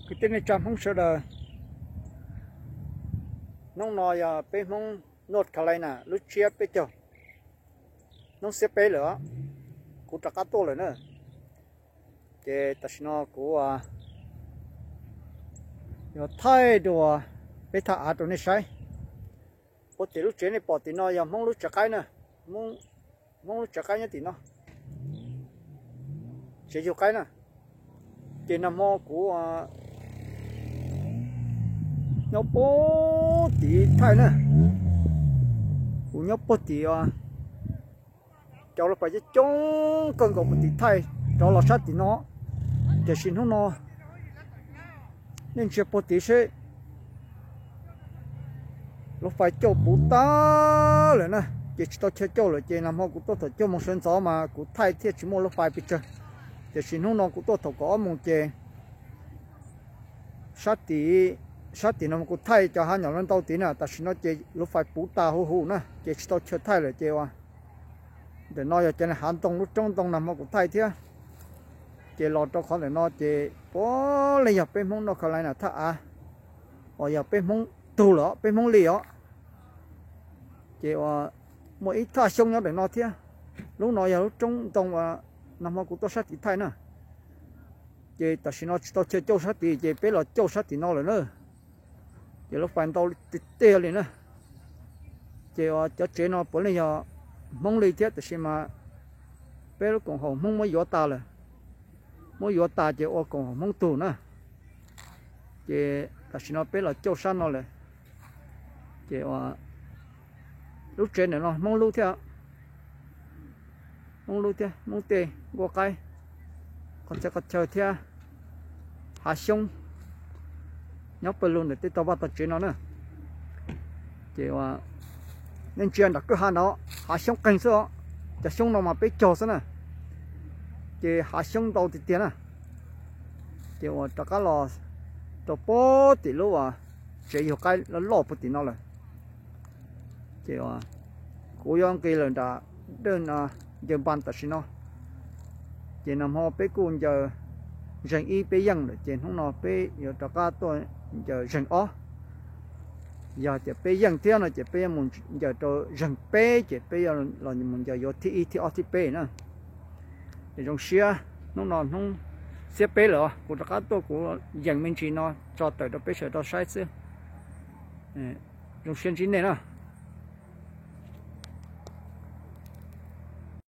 Kwv tij neej tsa Hmoob sawv daws, hnub no yog peb Hmoob North Carolina lub tsiab peb caug, hnub xiab peb lawm, kuv rov qab tuaj lawm na. Ces tam sim no kuv yuav thaij dua peb thaj av rau nej saib. Ua tim lub tsev nej pom tim no yog Hmoob lub tsev qaib na, Hmoob lub tsev qaib nyob tim no, tsev yug qaib na. Ces nag hmo kuv nyob puag tim thaij na, kuv nyob puag tim, cov lub pais coob coob kawg nkaus puag tim thaij rov los sab tim no. Tiam sis hnub no nej ntsia puag tim seb, lub pais cauj puv tag lawm na, ces tsis tau chaw cauj lawm. Ces nag hmo kuv tuaj thaum cuaj moos sawv ntxov mas kuv thaij thiaj tsis muaj lub pais pes tsawg. Tiam sis hnub no kuv tuaj thaum kaum ob moos ces sab tim, sab tim no kuv thaij cov hav nyom no ntau tid na, tam sim no ces lub pais puv tas huv huv na, ces tsis tau chaw thaij lawm ces ua ntawm no yog cov hav ntoo, lub roob ntoo nag hmo kuv thaij thiab. Ces los rau qhov ntawm no ces puav leej yog peb Hmoob North Carolina thaj av, uas yog peb Hmoob tug lawm, peb Hmoob li os. Ces ua muaj ib thaj xyoob nyob ntawm no thiab. Lub no yog lub roob ntoo uas nag hmo kuv tuaj sab tim thaij na. Ces tam sim no tsis tau chaw cauj sab tid ces peb los cauj sab tim no lawm na. Ces lub pais ntau tiag tiag li na. Ces cov tsev no puav leej yog Hmoob li thiab, tiam sis mas peb lub koom haum Hmoob muab yuav tas lawm, muab yuav tas ces ua koom haum Hmoob tug na. Ces tam sim no peb los cauj sab no lawm. Ces lub tsev ntawm no Hmoob lub thiab, Hmoob lub thiab, Hmoob tej nkuaj qaib, qhov txhia qhov chaw thiab hav xyoob nyob pawg lug ntawm tej tog vaj tog tsev no na. Ces nej ntsia nram kwj ha no, hav xyoob qeeg xwb os. Cov xyoob no mas peb cog xwb na, ces hav xyoob ntau tiag tiag na. Ces uas rov qab los rau puag tim lub tsev yug qaib loj loj puag tim no lawm. Ces kuv yuav nqis lawm nram dej ncaws npas tam sim no. Ces nag hmo peb kuj ncaws zeeg ib peb yeej lawm, ces hnub no peb yuav rov qab tuaj ncaws zeeg ob. Yog tias peb yeej thiab no ces peb yuav mus ncaws rau zeeg peb, ces peb yuav los mus ncaws yuav thib ib thib ob thib peb na. Ces zoo siab, hnub no hnub xiab peb lawm, kuv rov qab tuaj kuv yeem me ntsis no tso tawm rau peb sawv daws saib xwb. Zoo siab ntsib nej na.